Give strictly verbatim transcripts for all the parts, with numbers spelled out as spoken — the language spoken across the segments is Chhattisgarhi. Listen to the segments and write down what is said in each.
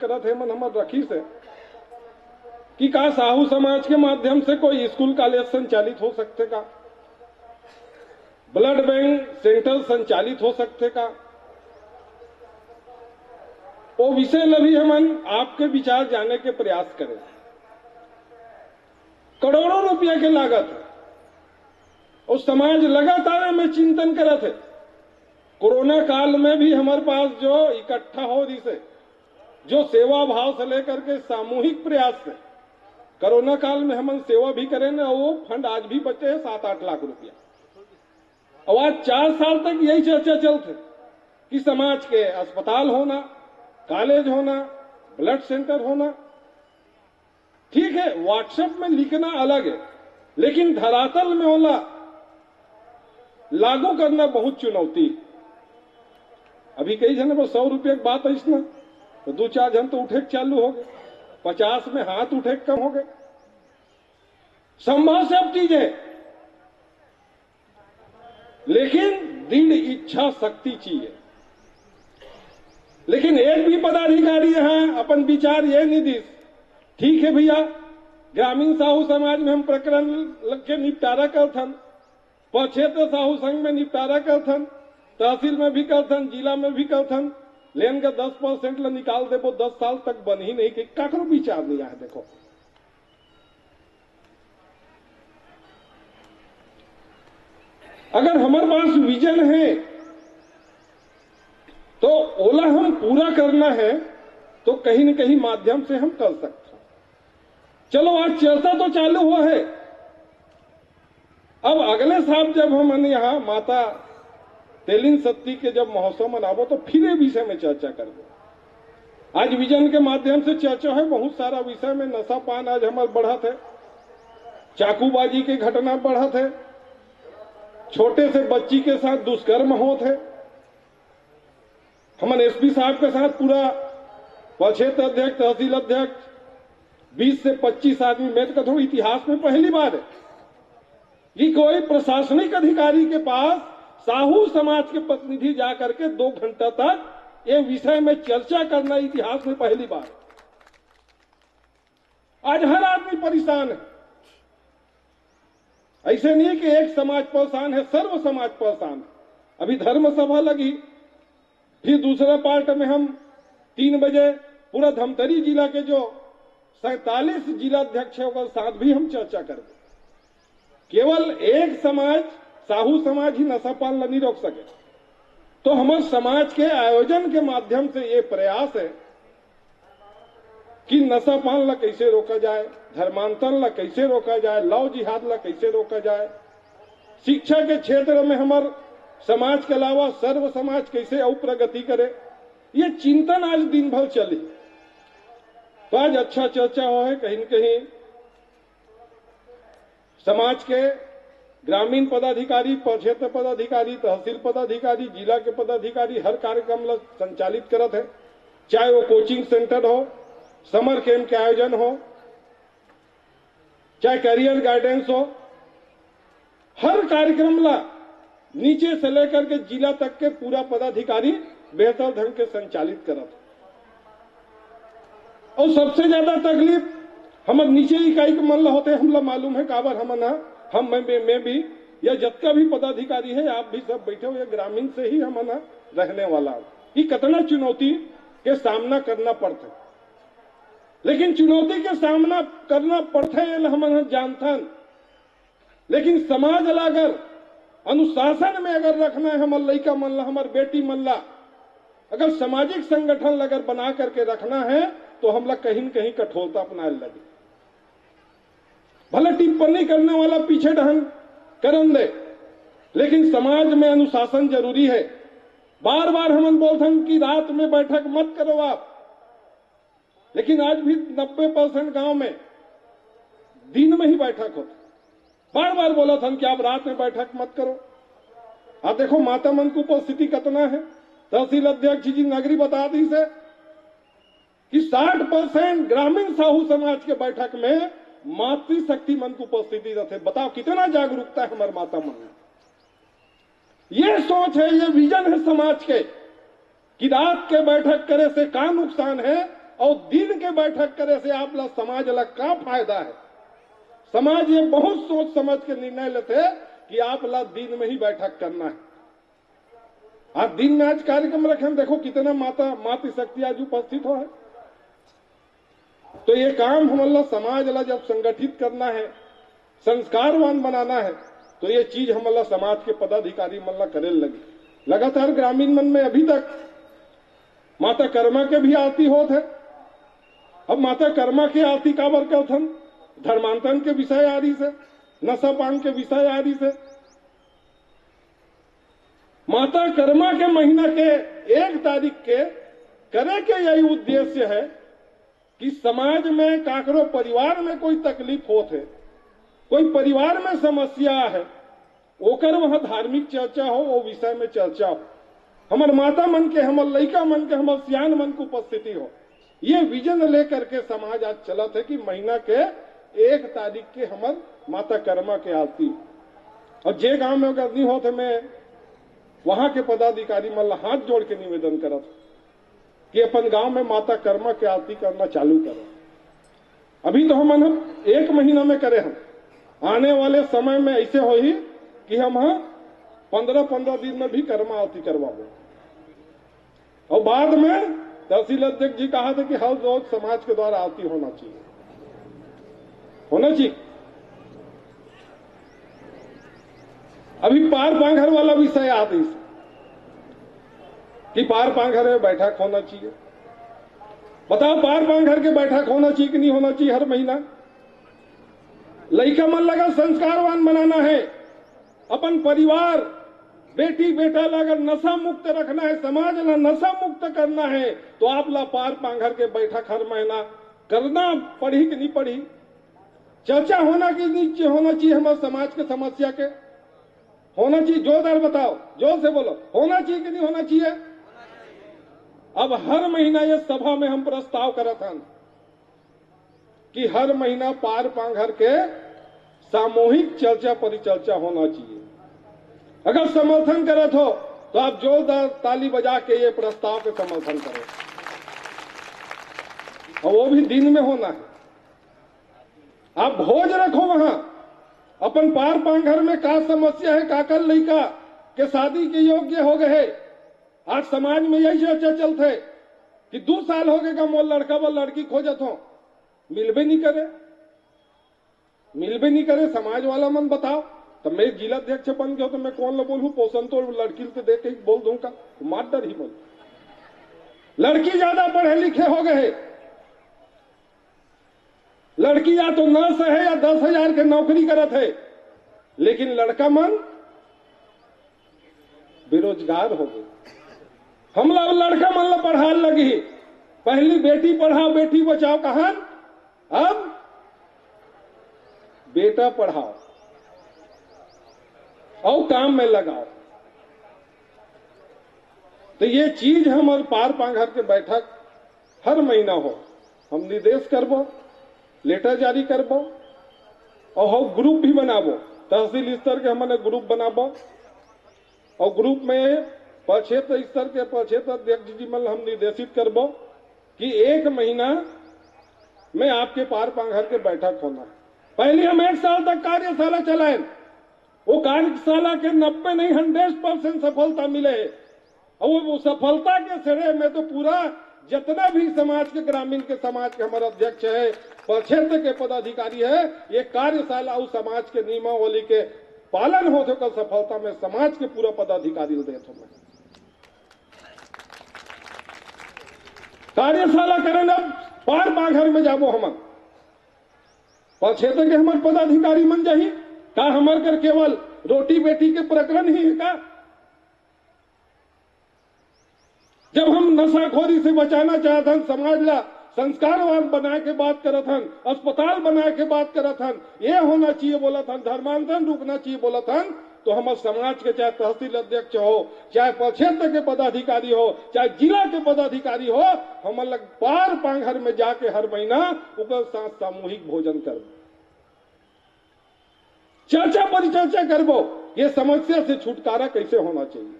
करत हे, मन हमर रखिस हे कि का साहू समाज के माध्यम से कोई स्कूल कॉलेज संचालित हो सकथे का, ब्लड बैंक सेंटर संचालित हो सकथे का। वो विषय ल भी हमन आपके विचार जाने के प्रयास करें। करोड़ों रुपया के लागत हे, वो समाज लगातार में चिंतन करत हे। कोरोना काल में भी हमारे पास जो इकट्ठा हो रहिस हे, जो सेवा भाव से लेकर के सामूहिक प्रयास से कोरोना काल में हमन सेवा भी करेन, वो फंड आज भी बचे हे सात आठ लाख रुपया। और आज चार साल तक यही चर्चा चलत हे कि समाज के अस्पताल होना, कॉलेज होना, ब्लड सेंटर होना। ठीक है, WhatsApp में लिखना अलग है, लेकिन धरातल में ओला लागू करना बहुत चुनौती हे। अभी कई झन बर सौ रुपया के बात आइस ना, तो दू चार झन तो उठे के चालू हो गए, पचास में हाथ उठे के कम हो गए। संभव सब चीज है, लेकिन दृढ़ इच्छा शक्ति चाहिए। लेकिन एक भी पदाधिकारी यहाँ अपन विचार ये नहीं दिस, ठीक है भैया, ग्रामीण साहू समाज में हम प्रकरण लग के निपटारा करथन, प्रक्षेत्र साहू संघ में निपटारा करथन, तहसील में भी करथन, जिला में भी करथन, लेन के दस परसेंट ला निकाल देबो, दस साल तक बन ही नहीं, कि काकरो विचार नहीं आए। देखो, अगर हमारे पास विजन है तो ओला हम पूरा करना है, तो कहीं न कहीं माध्यम से हम कर सकते हैं। चलो, आज चर्चा तो चालू हुआ है, अब अगले साल जब हमन यहाँ माता तेलिन सत्ती के जब महोत्सव मनाबो, तो फिर ये विषय में चर्चा करबो। आज विजन के माध्यम से चर्चा है, बहुत सारा विषय में नशा पान आज हमार बढ़त है, चाकूबाजी के घटना बढ़त है, छोटे से बच्ची के साथ दुष्कर्म होत है। हमन एसपी साहब के साथ पूरा प्रक्षेत्र अध्यक्ष, तहसील अध्यक्ष, बीस से पच्चीस आदमी, मैं तो कहता हूँ इतिहास में पहली बार है कि कोई प्रशासनिक अधिकारी के पास साहू समाज के प्रतिनिधि जा करके दो घंटा तक ये विषय में चर्चा करना इतिहास में पहली बार। आज हर आदमी परेशान है। ऐसे नहीं कि एक समाज परेशान है, सर्व समाज परेशान है। अभी धर्म सभा लगी, फिर दूसरा पार्ट में हम तीन बजे पूरा धमतरी जिला के जो सैंतालीस जिला अध्यक्ष है, ओकर साथ भी हम चर्चा करबे। केवल एक समाज, साहू समाज ही नशा पान ला नहीं रोक सके, तो हमर समाज के आयोजन के माध्यम से ये प्रयास है कि नशा पान ला कैसे रोका जाए, धर्मांतरण ला कैसे रोका जाए, लव जिहाद ला कैसे रोका जाए, शिक्षा के क्षेत्र में हमर समाज के अलावा सर्व समाज कैसे अउ प्रगति करे, ये चिंतन आज दिन भर चली। तो आज अच्छा चर्चा हो है, कहीं न कहीं समाज के ग्रामीण पदाधिकारी, प्रक्षेत्र पदाधिकारी, तहसील पदाधिकारी, जिला के पदाधिकारी हर कार्यक्रम ला संचालित करत है, चाहे वो कोचिंग सेंटर हो, समर कैंप के आयोजन हो, चाहे करियर गाइडेंस हो, हर कार्यक्रम ला नीचे से लेकर के जिला तक के पूरा पदाधिकारी बेहतर ढंग के संचालित करत। और सबसे ज्यादा तकलीफ हमर नीचे इकाई के मन ला होते, हमला मालूम है काबर हमन ह, हम मैं, मैं, मैं भी, या जतका भी पदाधिकारी है, आप भी सब बैठे हो, ये ग्रामीण से ही हमन ह रहने वाला हो। ये कतना चुनौती के सामना करना पड़थे, लेकिन चुनौती के सामना करना पड़थे, ये ल हमन ह जानथन। लेकिन समाज ला अगर अनुशासन में अगर रखना है, हमर लइका मन ला, हमर बेटी मन ला, अगर सामाजिक संगठन ला अगर बना करके रखना है, तो हमला कहीं न कहीं कठोरता अपनाए लगे। भले टिप्पणी करने वाला पीछे ढंग करन दे, लेकिन समाज में अनुशासन जरूरी है। बार बार हमन बोलथन कि रात में बैठक मत करो आप, लेकिन आज भी नब्बे परसेंट गांव में दिन में ही बैठक होता। बार बार बोलथन कि आप रात में बैठक मत करो। आप देखो, माता मन की उपस्थिति कितना है। तहसील अध्यक्ष जी नगरी बता दी से कि साठ परसेंट ग्रामीण साहू समाज के बैठक में मातृशक्ति मन की उपस्थिति रहते। बताओ, कितना जागरूकता है हमारे माता मन में। ये सोच है, ये विजन है समाज के कि रात के बैठक करे से का नुकसान है अउ दिन के बैठक करे से आप ला, समाज ला का फायदा हे? समाज ये बहुत सोच समझ के निर्णय लेथे कि आप ला दिन में ही बैठक करना हे। आज दिन में आज कार्यक्रम रखे, देखो कितना माता, मातृशक्ति आज उपस्थित हो हे। तो ये काम हमन ला, समाज ला जब संगठित करना हे, संस्कारवान बनाना हे, तो ये चीज हमन ला, समाज के पदाधिकारी मन ला करे लगही। लगातार ग्रामीण मन में अभी तक माता कर्मा के भी आरती होत हे। अब माता कर्मा के आरती काबर करथन? धर्मांतरण के विषय आरिस हे, नशा पान के विषय आरिस हे। माता कर्मा के महीना के एक तारीख के करे के यही उद्देश्य हे कि समाज में काकरो परिवार में कोई तकलीफ होत हे, कोई परिवार में समस्या हे, ओकर वहां धार्मिक चर्चा हो, वो विषय में चर्चा हो, हमर माता मन के, हमर लइका मन के, हमर सियान मन के उपस्थिति हो। ये विजन लेकर के समाज आज चलत हे कि महीना के एक तारीख के हमर माता कर्मा के आरती। अउ जे गांव में अगर नहीं होत हे, मैं वहां के पदाधिकारी मन ला हाथ जोड़ के निवेदन करत हंव कि अपन गांव में माता कर्मा के आरती करना चालू करो। अभी तो हमन ह एक महीना में करे हन, आने वाले समय में ऐसे होही कि हम ह पंद्रह पंद्रह दिन में भी कर्मा आरती करवाबो। अउ बाद में तहसील अध्यक्ष जी कहा थे कि हर रोज समाज के द्वारा आरती होना चाहिए, होना चाहिए। अभी पार पांघर वाला विषय आत हे कि पार पांघर में बैठक होना चाहिए। बताओ, पार पांघर के बैठक होना चाहिए कि नहीं होना चाहिए हर महीना? लइका मन ला संस्कारवान बनाना हे, अपन परिवार, बेटी बेटा ला अगर नशा मुक्त रखना हे, समाज ला नशा मुक्त करना हे, तो आप ला पार पांघर के बैठक हर महीना करना पड़ही कि नहीं पड़ही? चर्चा होना कि नहीं चे-, होना चाहिए हमर समाज के समस्या के? होना चाहिए। जोरदार बताओ, जोर से बोलो, होना चाहिए कि नहीं होना चाहिए? अब हर महीना ये सभा में हम प्रस्ताव करत हन कि हर महीना पार पांघर के सामूहिक चर्चा परिचर्चा होना चाहिए। अगर समर्थन करत हो तो आप जोरदार ताली बजा के ये प्रस्ताव के समर्थन करो। और वो भी दिन में होना हे। आप भोज रखो वहां, अपन पार पांघर में का समस्या हे, काकर लइका के शादी के योग्य हो गए हे। आज समाज में यही चर्चा चलथे कि दू साल हो गए का मोर लड़का बर लड़की खोजत हो, मिलबे नहीं करे, मिलबे नहीं करे। समाज वाला मन बताओ, तो मैं जिला अध्यक्ष बन गया तो मैं कौन ला बोलूं? पोषण तो लड़की ल तो देख के ही बोल दूंगा, मार डरही मन। लड़की ज्यादा पढ़े लिखे हो गए हे, लड़की या तो नर्स हे या दस हजार के नौकरी करत हे, लेकिन लड़का मन बेरोजगार हो गए। हमला अब लड़का मन ला पढ़ाए लगही। पहली बेटी पढ़ाओ, बेटी बचाओ कहन, अब बेटा पढ़ाओ अउ काम में लगाओ। तो ये चीज हमर पार पांघर के बैठक हर महीना हो, हम निर्देश करबो, लेटर जारी करबो अउ हम ग्रुप भी बनाबो। तहसील स्तर के हमन ग्रुप बनाबो अउ ग्रुप में प्रक्षेत्र स्तर के प्रक्षेत्र अध्यक्ष जी मन हम निर्देशित करबो कि एक महीना में आपके पार पांघर के बैठक होना। पहले हम एक साल तक कार्यशाला चलाए, वो कार्यशाला के नब्बे नहीं, हंड्रेड परसेंट सफलता मिले हे। और वो सफलता के श्रेय में तो पूरा जितना भी समाज के, ग्रामीण के समाज के हमारा अध्यक्ष हे, प्रक्षेत्र के पदाधिकारी हे, ये कार्यशाला अउ समाज के नियमावली के पालन होत हे, ओकर सफलता में समाज के पूरा पदाधिकारी ल देत हों मैं। कार्यशाला करन, अब पार पांघर में जाबो हमन, प्रक्षेत्र के हमर पदाधिकारी मन जाही। का हमर कर केवल रोटी बेटी के प्रकरण ही हे का? जब हम नशाखोरी से बचाना चाहत हन, समाज ला संस्कारवान बनाए के बात करत हन, अस्पताल बनाए के बात करत हन, ये होना चाहिए बोलत हन, धर्मांतरण रुकना चाहिए बोलत हन, तो हमर समाज के चाहे तहसील अध्यक्ष हो, चाहे प्रक्षेत्र के पदाधिकारी हो, चाहे जिला के पदाधिकारी हो, हमन लग पार पांघर में जाके हर महीना ओकर साथ सामूहिक भोजन करबो, चर्चा परिचर्चा करबो, ये समस्या से छुटकारा कैसे होना चाहिए।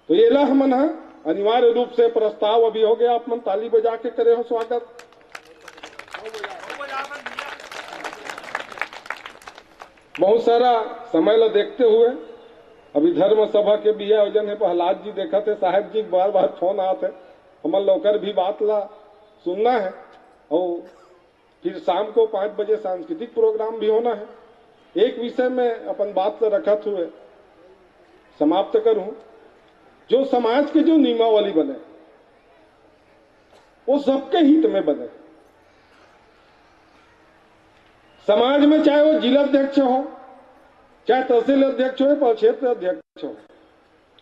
तो ये ला हमन ह अनिवार्य रूप से प्रस्ताव अभी हो गया, आप मन ताली बजा के करे हो स्वागत। बहुत सारा समय ला देखते हुए अभी धर्म सभा के भी आयोजन है, प्रहलाद जी देखत हे, साहेब जी के बार बार फोन आत हे, हमन ला ओकर भी बात ला सुनना है। और फिर शाम को पाँच बजे सांस्कृतिक प्रोग्राम भी होना है। एक विषय में अपन बात ला रखत हुए समाप्त करूं, जो समाज के जो नियमावली बने, वो सबके हित में बने। समाज में चाहे वो जिला अध्यक्ष हो, चाहे तहसील अध्यक्ष हो, या क्षेत्र अध्यक्ष हो,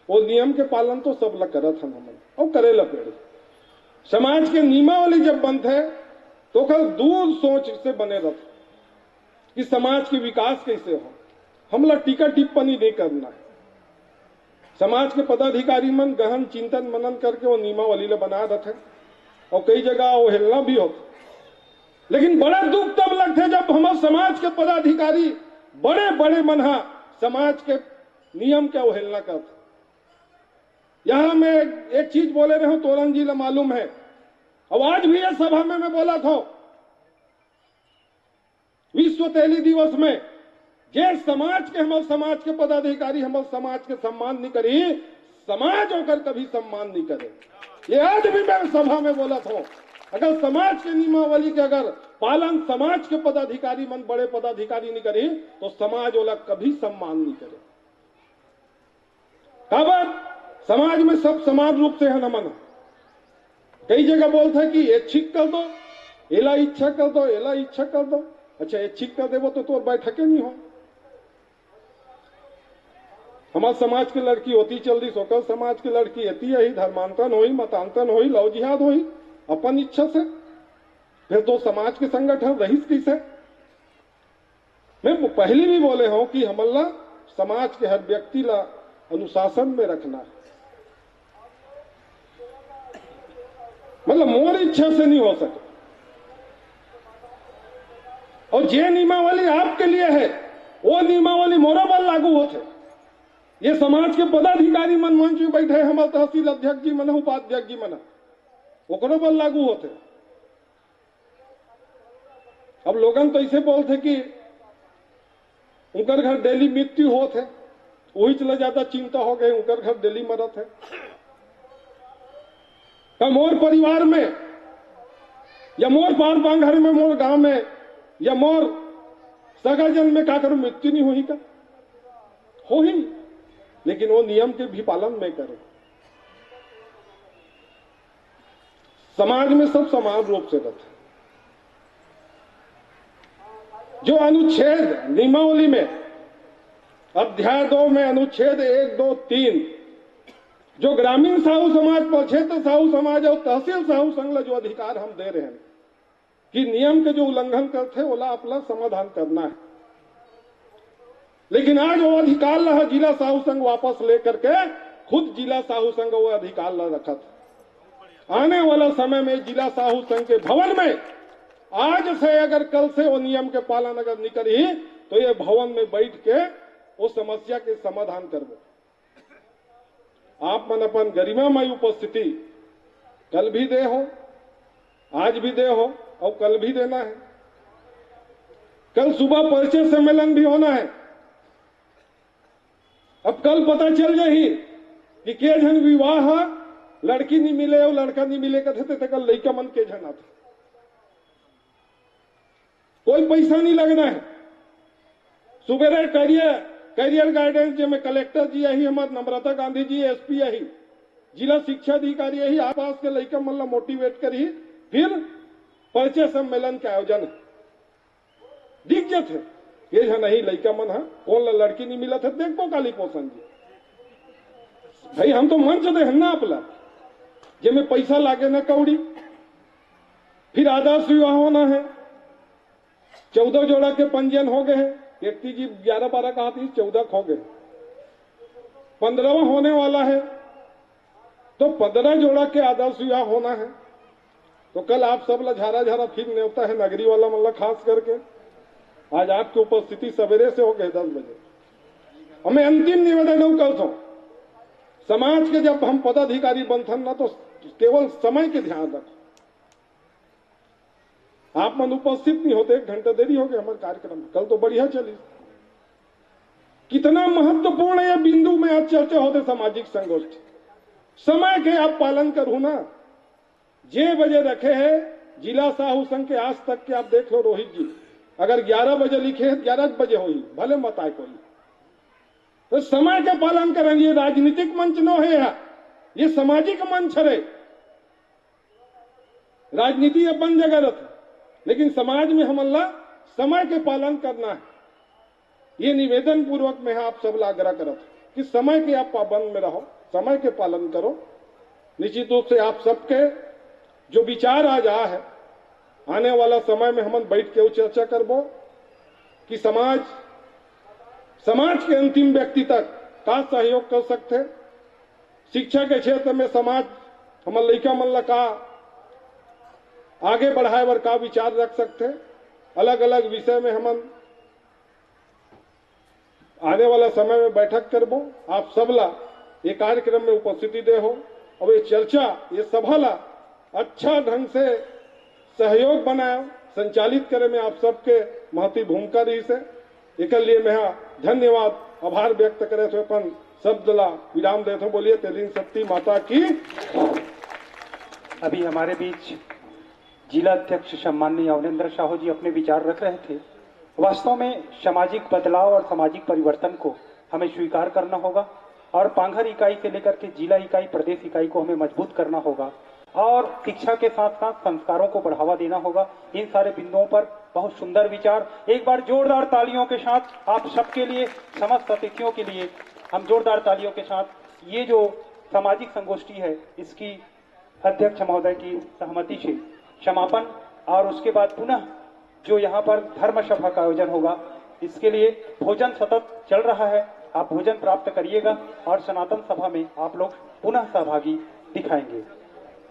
वो नियम के पालन तो सब ला करत हन हमन, और करे ला पड़ही। समाज के नियमावली जब बनथे, तो ओकर दूर सोच से बने रहथे कि समाज के विकास कैसे हो, हमला टीका टिप्पणी नहीं करना है। समाज के पदाधिकारी मन गहन चिंतन मनन करके वो नियमावली ला बना देथे, और कई जगह अवहेलना भी होथे। लेकिन बड़ा दुख तब लगथे, जब हमर समाज के पदाधिकारी बड़े बड़े मन हा समाज के नियम के अवहेलना करथे। यहाँ मैं एक चीज बोले रहे हूं, तोरन जी ला मालूम है, और आज भी ये सभा में मैं बोलत हूं, विश्व तेली दिवस में जे समाज के, हमर समाज के पदाधिकारी हमर समाज के सम्मान नहीं करी, समाज ओकर कभी सम्मान नहीं करे। ये आज भी मैं सभा में बोलत हूं, अगर समाज के नियमावली के अगर पालन समाज के पदाधिकारी मन, बड़े पदाधिकारी नहीं करी, तो समाज ओला कभी सम्मान नहीं करे। काबर? समाज में सब समान रूप से हन हमन। कई जगह बोलथे कि ऐच्छिक कर दो, एला इच्छा कर दो, एला इच्छा कर दो। अच्छा, ऐच्छिक कर देबो तो तोर बैठके नहीं हो। हमार समाज के लड़की ओती चल दिस, ओकर समाज के लड़की एती आही, धर्मांतरण होही, मतांतरण होही, love jihad होही, अपन इच्छा से। फिर तो समाज के संगठन रहिस कैसे? मैं पहली भी बोले हूं कि हमन ला समाज के हर व्यक्ति ला अनुशासन में रखना है, मतलब मोर इच्छा से नहीं हो सके। और जे नियमावली आपके लिए है, वो नियमावली मोरो बर लागू होथे। ये समाज के पदाधिकारी मन मंच में बैठे, हमर तहसील अध्यक्ष जी मन, उपाध्यक्ष जी मन, ओकरो बर लागू होथे। अब लोगन तो ऐसे बोलथे कि उनकर घर daily मृत्यु होत है, वही चला ज्यादा चिंता हो गए, उनकर घर daily मरत है। का मोर परिवार में या मोर पार पांघर में, मोर गांव में या मोर सगाजन में काकर मृत्यु नहीं होही का? होही, लेकिन वो नियम के भी पालन मैं करूं। समाज में सब समान रूप से रहते। जो अनुच्छेद नियमावली में, अध्याय दो में अनुच्छेद एक, दो, तीन, जो ग्रामीण साहू समाज, प्रक्षेत्र साहू समाज और तहसील साहू संघ ला जो अधिकार हम दे रहे हैं कि नियम के जो उल्लंघन करते, ओला आपला समाधान करना है। लेकिन आज वो अधिकार ला जिला साहू संघ वापस लेकर के खुद जिला साहू संघ वो अधिकार ला रखत। आने वाला समय में जिला साहू संघ के भवन में आज से, अगर कल से वो नियम के पालन अगर नहीं करी, तो ये भवन में बैठ के वो समस्या के समाधान करबो। आप मन अपन गरिमामय उपस्थिति कल भी दे हो, आज भी दे हो और कल भी देना है। कल सुबह परिचय सम्मेलन भी होना है। अब कल पता चल जाही कि के झन विवाह लड़की नहीं मिले और लड़का नहीं मिले कथे, ते कल लइका मन के झन आथे। कोई पैसा नहीं लगना है। सुबेरे करियर, करियर गाइडेंस, जेमे कलेक्टर जी आही, हमार नम्रता गांधी जी एसपी आही, जिला शिक्षा अधिकारी आही, आसपास के लइका मन ला मोटिवेट करही, फिर परिचय सम्मेलन के आयोजन है। दिख जथे, ये है नहीं लइका मन है, कौन ला लड़की नहीं मिलत है, देखबो काली पोषण जी। भाई, हम तो मंच दे हन ना आपला, जेमे पैसा लागे ना कौड़ी, फिर आदर्श विवाह होना है, चौदह जोड़ा के पंजीयन हो गए हैं। व्यक्ति जी ग्यारह बारह कहा थी, चौदह हो गए, पंद्रहवा होने वाला है, तो पंद्रह जोड़ा के आदर्श विवाह होना है। तो कल आप सब ला झारा झारा फिर नेवता है, नगरी वाला मन ला खास करके। आज आपकी उपस्थिति सवेरे से हो गए दस बजे। हमें अंतिम निवेदन हूं, कल सो समाज के जब हम पदाधिकारी बनथन ना, तो केवल समय के ध्यान रख। आप मन उपस्थित नहीं होते, एक घंटा देरी हो गया हमारे कार्यक्रम में। कल तो बढ़िया चली। कितना महत्वपूर्ण है ये बिंदु में आज चर्चा होते सामाजिक संगोष्ठी। समय के आप पालन करू ना, जे बजे रखे हैं जिला साहू संघ के आज तक के, आप देख लो रोहित जी, अगर ग्यारह बजे लिखे हैं, ग्यारह बजे होई, भले मत आए कोई। तो समय के पालन करें। ये राजनीतिक मंच नो है, ये सामाजिक मंच हरे। राजनीति अपन जगह रथे, लेकिन समाज में हमन ला समय के पालन करना है। ये निवेदन पूर्वक मैं आप सब ला आग्रह करत हूं कि समय के आप पाबंद में रहो, समय के पालन करो। निश्चित रूप से आप सबके जो विचार आज आ है, आने वाला समय में हमन बैठ के वो चर्चा करबो कि समाज, समाज के अंतिम व्यक्ति तक का सहयोग कर सकते। शिक्षा के क्षेत्र में समाज हमर लइका मन ला का आगे बढ़ाए बर का विचार रख सकते, अलग-अलग विषय में हमन आने वाला समय में बैठक करबो। आप सब ला ये कार्यक्रम में उपस्थिति दे हो, अब ये चर्चा, ये सभा ला अच्छा ढंग से सहयोग बनाए, संचालित करे में आप सबके महती भूमिका रही से। एकर लिए मैं हा धन्यवाद, आभार व्यक्त करे थे, अपन शब्द ला विराम देते। बोलिए तेलिन शक्ति माता की। अभी हमारे बीच जिला अध्यक्ष सम्माननीय अवनेंद्र साहू जी अपने विचार रख रहे थे। वास्तव में सामाजिक बदलाव और सामाजिक परिवर्तन को हमें स्वीकार करना होगा और पांघर इकाई से लेकर के जिला इकाई, प्रदेश इकाई को हमें मजबूत करना होगा और शिक्षा के साथ साथ संस्कारों को बढ़ावा देना होगा। इन सारे बिंदुओं पर बहुत सुंदर विचार। एक बार जोरदार तालियों के साथ आप सबके लिए, समस्त अतिथियों के लिए हम जोरदार तालियों के साथ ये जो सामाजिक संगोष्ठी है, इसकी अध्यक्ष महोदय की सहमति से समापन और उसके बाद पुनः जो यहाँ पर धर्म सभा का आयोजन होगा, इसके लिए भोजन सतत चल रहा है। आप भोजन प्राप्त करिएगा और सनातन सभा में आप लोग पुनः सहभागी दिखाएंगे।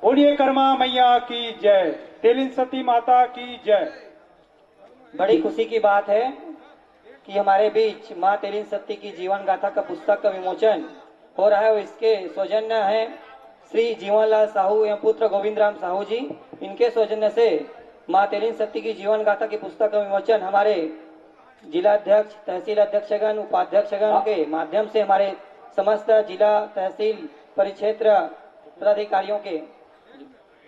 बोलिए कर्मा मैया की जय, तेलिन सती माता की जय। बड़ी खुशी की बात है कि हमारे बीच माँ तेलिन सत्ती की जीवन गाथा का पुस्तक का विमोचन हो रहा है और इसके सौजन्य है श्री जीवनलाल साहू एवं पुत्र गोविंद राम साहू जी। इनके सौजन्य से माँ तेलिन सत्ती की जीवन गाथा की पुस्तक का विमोचन हमारे जिला अध्यक्ष, तहसील अध्यक्षगण, उपाध्यक्षगण के माध्यम से हमारे समस्त जिला, तहसील, परिक्षेत्र पदाधिकारियों के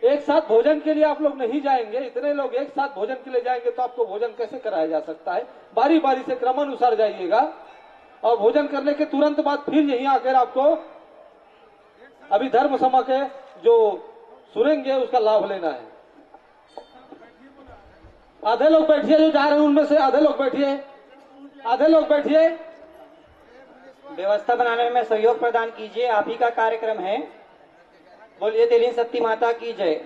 एक साथ भोजन के लिए आप लोग नहीं जाएंगे, इतने लोग एक साथ भोजन के लिए जाएंगे तो आपको भोजन कैसे कराया जा सकता है? बारी बारी से क्रमानुसार जाइएगा और भोजन करने के तुरंत बाद फिर यहीं आकर आपको अभी धर्म सभा के जो सुनेंगे उसका लाभ लेना है। आधे लोग बैठिए, जो जा रहे हैं उनमें से आधे लोग बैठिए, आधे लोग बैठिए। व्यवस्था बनाने में सहयोग प्रदान कीजिए, आप ही का कार्यक्रम है। बोलिए तेलिन सत्ती माता की जय।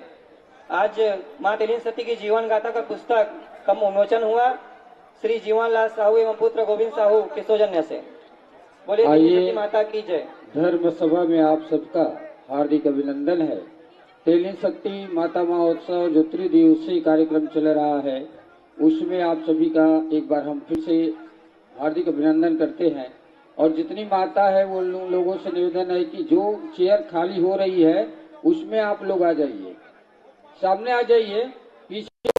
आज माँ तेलिन सत्ती की जीवन गाथा का पुस्तक का विमोचन हुआ श्री जीवन लाल साहू एवं पुत्र गोविंद साहू के सौजन्य से। बोलिए तेलिन आइए। सत्ती माता की जय। धर्म सभा में आप सबका हार्दिक अभिनंदन है। तेलिन शक्ति माता महोत्सव जो त्रिदिवसीय कार्यक्रम चल रहा है, उसमें आप सभी का एक बार हम फिर से हार्दिक अभिनंदन करते हैं। और जितनी माता है, वो उन लोगों से निवेदन है कि जो चेयर खाली हो रही है, उसमें आप लोग आ जाइए, सामने आ जाइए।